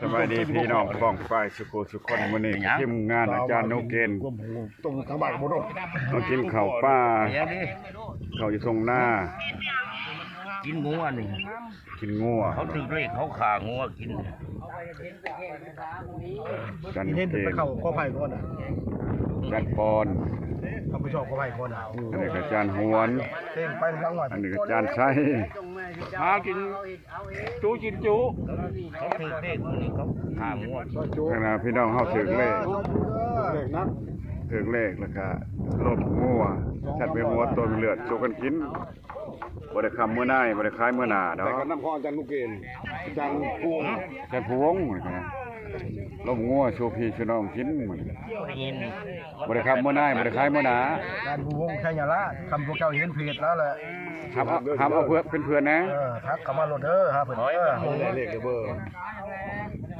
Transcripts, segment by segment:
ສະບາຍດີພີ່ນ້ອງປ້ອງປາຍສຸຂູສຸຄົນ, ມື້ນີ້ທີມງານອາຈານໜູເກນ ມາກິນເຂົ້າປ່າ ເຂົ້າຢູ່ທົ່ງນາ. ກິນງົວນີ້ ກິນງົວ ເຂົາຖືກເລກເຂົາຂ້າງົວກິນ. ຈັນເກນ ໄປເຂົ້າຂໍໄພກ່ອນນະ ຈັນປອນ ເຂົາໄປຊອກຂໍໄພກ່ອນນະ. ອັນນີ້ກະຈານຫວນ ເພງໄປທາງວັດ ອັນນີ້ກະຈານໄຊ ຫາກິນຈຸກິນຈຸ ເຂົາຖືກເລກມື້ນີ້ເຂົາຂ້າງົວ. ທາງນັ້ນພີ່ນ້ອງເຮົາຖືກເລກ ຖືກເລກແລ້ວກະລົມງົວ ສັດມີຫົວຕົວມີເລືອດ ສູ່ກັນກິນ. ບໍ່ໄດ້ຄ້ຳມື້ນາຍ ບໍ່ໄດ້ຂາຍມື້ໜ້າດອກ. ແຕ່ກໍນຳຂອງອາຈານໜູເກນ ອາຈານພູວົງ ອາຈານພູວົງ ລົມງົວສູ່ພີ່ສູ່ນ້ອງກິນ. ໄດ້ຍິນ ບໍ່ໄດ້ຄ້ຳມື້ນາຍ ບໍ່ໄດ້ຂາຍມື້ໜ້າ. ອາຈານພູວົງໄຊຍະລາດ ຄັນພວກເຈົ້າເຫັນເພຈລາວແລ້ວ ຫາມເອົາ ຫາມເອົາເພື່ອ ເປັນເພື່ອນແດ່. ເອີ ທັກເຂົ້າມາໂລດເດີ ຫາເພິ່ນເດີ.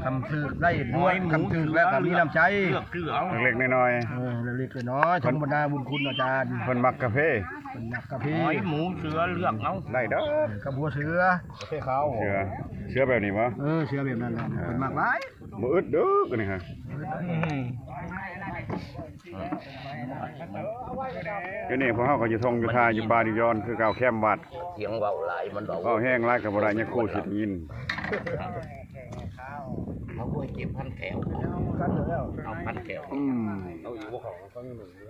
ຄັນຖືກໄດ້ດ້ວຍ ຄັນຖືກແລ້ວກໍມີນ້ຳໃຈ ເລັກໆນ້ອຍໆ. ເອີ ເລັກໆນ້ອຍໆ ສົມບັນດາບຸນຄຸນອາຈານ ເພິ່ນມັກກາເຟ ເພິ່ນມັກກາເຟ. ຫອຍ ໝູ ເສືອ ເລືອກເອົາ ໄດ້ເດີ ກັບຫົວເສືອ ກາເຟຂາວ ເສືອ ເສືອແບບນີ້ບໍ່? ເອີ ເສືອແບບນັ້ນແຫຼະ ເພິ່ນມັກຫຼາຍ. ບໍ່ອຶດເດີອັນນີ້ຮະ. ດຽວນີ້ພວກເຮົາກໍຢູ່ທົ່ງຢູ່ທ່າ ຢູ່ປ່າຢູ່ຢອນຄືເກົ່າ ແຄມວັດ. ສຽງເວົ້າຫຼາຍມັນເວົ້າ ເວົ້າແຮງຫຼາຍກໍບໍ່ໄດ້ ຍາຄູຊິໄດ້ຍິນ. ເອົາຫ້ວຍເກັບພັນແຖວ ເອົາພັນແຖວ. ອືມ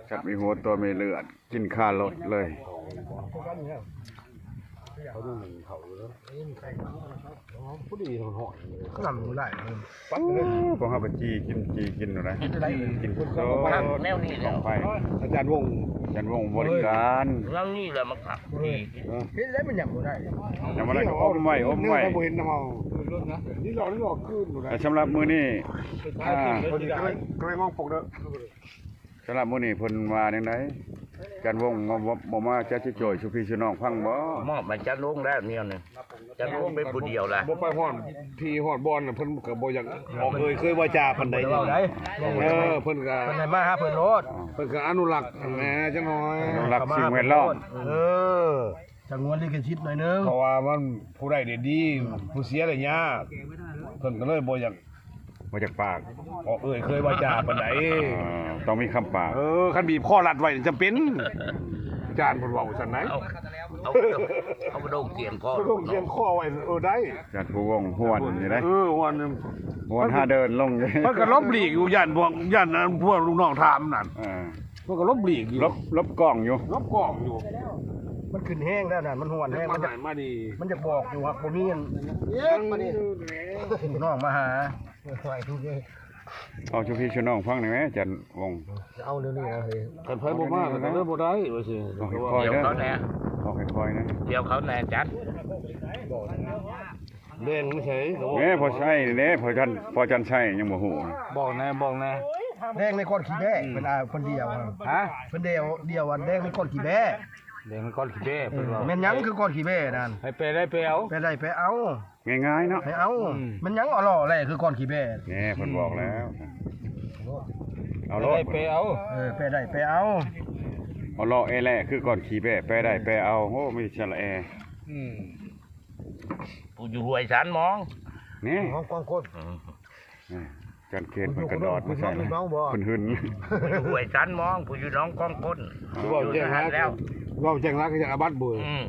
ສັດມີຫົວຕົວມີເລືອດ ກິນຄາລົດເລີຍ. ເຂົາຍັງໜຶ້ງເຂົ້າຢູ່ເດີ ພໍດີຮ້ອນໆ ນ້ຳຫຼາຍ. ໂອ້ ພວກເຮົາກໍຈີ່ກິນ ຈີ່ກິນຢູ່ໄດ໋ ກິນສດໆ ແນວນີ້ແຫຼະ. ອາຈານວົງ ອາຈານວົງບໍລິການ ແນວນີ້ແຫຼະມັນຄັກ. ເຮັດແລ້ວມັນຍັງບໍ່ໄດ້ ຍັງບໍ່ໄດ້ ອົມໄວ້ ອົມໄວ້ ບໍ່ເຫັນນຳເຮົາ. ນີ້ລອກ ນີ້ລອກຄືນຢູ່ໄດ໋. ແລະສຳລັບມື້ນີ້ ອ່າ ກໍເລີຍງອງປົກເດີ. ສຳລັບມື້ນີ້ເພິ່ນວ່າແນວໃດ? ອາຈານວົງບໍ່ ບໍ່ ບໍ່ມາຈັດຊິຈ່ອຍສູ່ພີ່ສູ່ນ້ອງຟັງບໍ່? ມອບໃຫ້ອາຈານວົງແລ້ວແນວນີ້ ອາຈານວົງເປັນຜູ້ດຽວລະ ບໍ່ໄປຮອດທີ່ຮອດບ່ອນ ເພິ່ນກໍບໍ່ຢາກອອກເອີ່ຍເຄີຍວາຈາປານໃດ. ເອີ ເພິ່ນກໍ ເພິ່ນໃຫ້ມາຫາເພິ່ນໂລດ ເພິ່ນກໍອະນຸລັກຫັ້ນແຫຼະຈັກໜ້ອຍ ອະນຸລັກສິ່ງແວດລ້ອມ. ເອີ ສະຫງວນລິຂະສິດໜ້ອຍໜຶ່ງ ເພາະວ່າມັນຜູ້ໄດ້ໄດ້ດີ ຜູ້ເສຍໄດ້ຍາກ ເພິ່ນກໍເລີຍບໍ່ຢາກ ບໍ່ຢາກປາກ ເອີ່ຍເຄີຍວາຈາປານໃດ. ເອີ ຕ້ອງມີຄຳປາກ. ເອີ ຄັນບີບຄໍລັດໄວ້ຈຳເປັນ ອາຈານເພິ່ນເວົ້າຊັ້ນໃດ໋. ເອົາ ເອົາ ເອົາກະດົງຂຽນຄໍ ກະດົງຂຽນຄໍໄວ້ ເອີ ໄດ້. ອາຈານພູວົງຫວນຢູ່ເດ້ ເອີ ຫວນ ຫວນຫາເດີນລົງຢູ່ ເພິ່ນກໍຫຼົບຫຼີກຢູ່ ຢ້ານພວກ ຢ້ານພວກລູກນ້ອງຖາມນັ້ນ. ເອີ ມັນກໍຫຼົບຫຼີກຢູ່ ຫຼົບ ຫຼົບກ້ອງຢູ່ ຫຼົບກ້ອງຢູ່. ມັນຂຶ້ນແຮງແລ້ວນັ້ນ ມັນຮ້ອນແຮງ ມັນຢາກ ມາດີ ມັນຢາກບອກຢູ່ ຫາກບໍ່ມີອັນ ເອີ ມານີ້ ນ້ອງມາຫາ ເວົ້າສູ່ພີ່ສູ່ນ້ອງຟັງໄດ້ແມ ອາຈານວົງ. ເອົາແນວນີ້ນະເຮີ້ຍ ຄັນໃຜບໍ່ມາກໍເລີຍບໍ່ໄດ້ວ່າຊີ້. ເວົ້າຄ່ອຍໆເດີ ເຂົາແດ່ ເວົ້າຄ່ອຍໆນະ ດຽວເຂົາແດ່ ອາຈານ. ແດງຢູ່ໃສ? ເດ້ ພໍ່ໄຊເດ້ ພໍ່ຈັນ ພໍ່ຈັນໄຊຍັງບໍ່ຮູ້. ບອກແດ່ ບອກແດ່ ແດງໃນກ້ອນຂີ້ແບ້. ອືມ ເພິ່ນ ອ່າ ຄົນດຽວ ຮະ ເພິ່ນດຽວ ດຽວອັນແດງໃນກ້ອນຂີ້ແບ້. ແດງໃນກ້ອນຂີ້ແບ້ ເອີ ເພິ່ນວ່າ ແມ່ນຫຍັງຄືກ້ອນຂີ້ແບ້ນັ້ນ? ໃຫ້ແປໄດ້ແປເອົາ ແປໄດ້ແປເອົາ. ງ່າຍໆເນາະ ໃຫ້ເອົາ. ອືມ ແມ່ນຫຍັງເອົາຫຼໍ່ແຫຼຄືກ້ອນຂີ້ແບ້? ແນ່ ເພິ່ນບອກແລ້ວ ອືມ ເອົາໂລດ ແປໄດ້ແປເອົາ. ເອີ ແປໄດ້ແປເອົາ ເອົາຫຼໍ່ແອແຫຼຄືກ້ອນຂີ້ແບ້ ແປໄດ້ແປເອົາ. ໂອ້ ມີສະຫຼະແອ. ອືມ ຜູ້ຢູ່ຫ້ວຍຊານມອງ ນີ້ ຫ້ອງກອງຄົນ ອືມ ນີ້ ຈັນເຂດເພິ່ນກະດອດມາໃສ່ ເພິ່ນຫຶນ ຜູ້ຢູ່ຫ້ວຍຊານມອງ ຜູ້ຢູ່ໜອງກອງຄົນ. ເວົ້າແຈ້ງຫຼາຍ ເວົ້າແຈ້ງຫຼາຍກໍຢ້ານອາບັດເວີຍ. ອືມ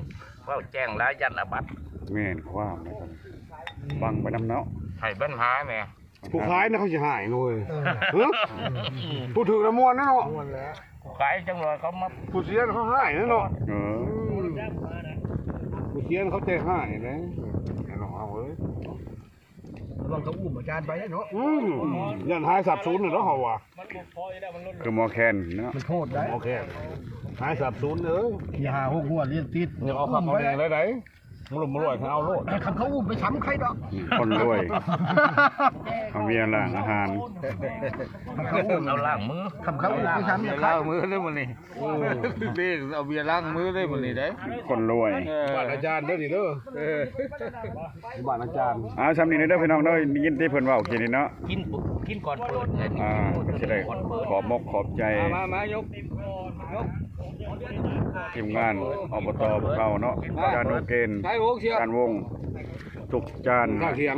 ເວົ້າແຈ້ງຫຼາຍຢ້ານອາບັດ. ແມ່ນຄວາມ ບັງໄປນຳເນາະ ໃຫ້ບັນຫາແດ່. ຜູ້ຂາຍນະເຂົາຊິຮ້າຍເວີຍ ເອີ ຮະ ຜູ້ຖືກນະມ່ວນນະເນາະ ມ່ວນແລ້ວ. ຜູ້ຂາຍຈັກໜ່ອຍເຂົາມາ ຜູ້ເສຍເຂົາຮ້າຍເນາະ. ເອີ ຜູ້ເສຍເຂົາໃຈຮ້າຍເດ້ ນ້ອງເຮົາເອີຍ. ລະວັງເຂົາອຸ້ມອາຈານໄປເນາະ. ອືມ ຢ້ານຫາຍສາບສູນເນາະເຮົາວ່າ ຄືໝໍແຄນເນາະ ມັນໂພດໄດ໋ ໝໍແຄນຫາຍສາບສູນເອີຍ. ສີ່ຫ້າຫົກງວດລຽນຕິດ ຢາກເອົາຄັກເອົາແນ່ໄດ໋. ບໍ່ລົມບໍ່ລວຍ ເອົາໂລດ ຄັນເຂົາອຸ້ມໄປຊ້ຳໃຄດອກ ຄົນລວຍ ເອົາເບຍລ້າງອາຫານ ເອົາລ້າງມື ຄັນເຂົາອຸ້ມໄປຊ້ຳໃຄ ລ້າງມືເດີມື້ນີ້. ເອີ ເດ້ ເອົາເບຍລ້າງມືເດ້ມື້ນີ້ເດ້ ຄົນລວຍ. ເອີ ບ້ານອາຈານເດີນີ້ເດີ ເອີ ບ້ານອາຈານ. ອ່າ ຊ່ຳນີ້ເດີພີ່ນ້ອງເດີ ໄດ້ຍິນແຕ່ເພິ່ນເວົ້າກີ້ນີ້ເນາະ ກິນ ກິນກ່ອນເປີດ ອ່າ ກໍຊິໄດ້ຂອບມົກຂອບໃຈ ມາ ມາ ຍົກ ທີມງານ ອບຕ ພວກເຮົາເນາະ ອາຈານໜູເກນ ອາຈານວົງ ທຸກຈານ ຂ້າວທຽງ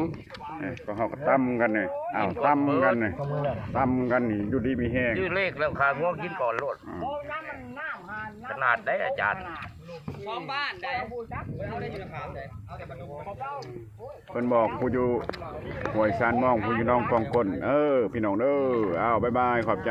ເອີ ພວກເຮົາກໍຕຳກັນນີ້ ອ້າວ ຕຳກັນນີ້ ຕຳກັນນີ້ ຢູ່ດີມີແຮງ ຈື່ເລກແລ້ວ ຂ້າງົວກິນກ່ອນໂລດ ອືມ ຂະໜາດໃດອາຈານ ສອງບ້ານໃດ ເຮົາໄດ້ຢູ່ນະຄາມໃດ ເພິ່ນບອກຜູ້ຢູ່ຫ້ວຍຊານມອງ ຜູ້ຢູ່ໜອງກອງກົ້ນ ເອີ ພີ່ນ້ອງເດີ ອ້າວ ບາຍບາຍ ຂອບໃຈ.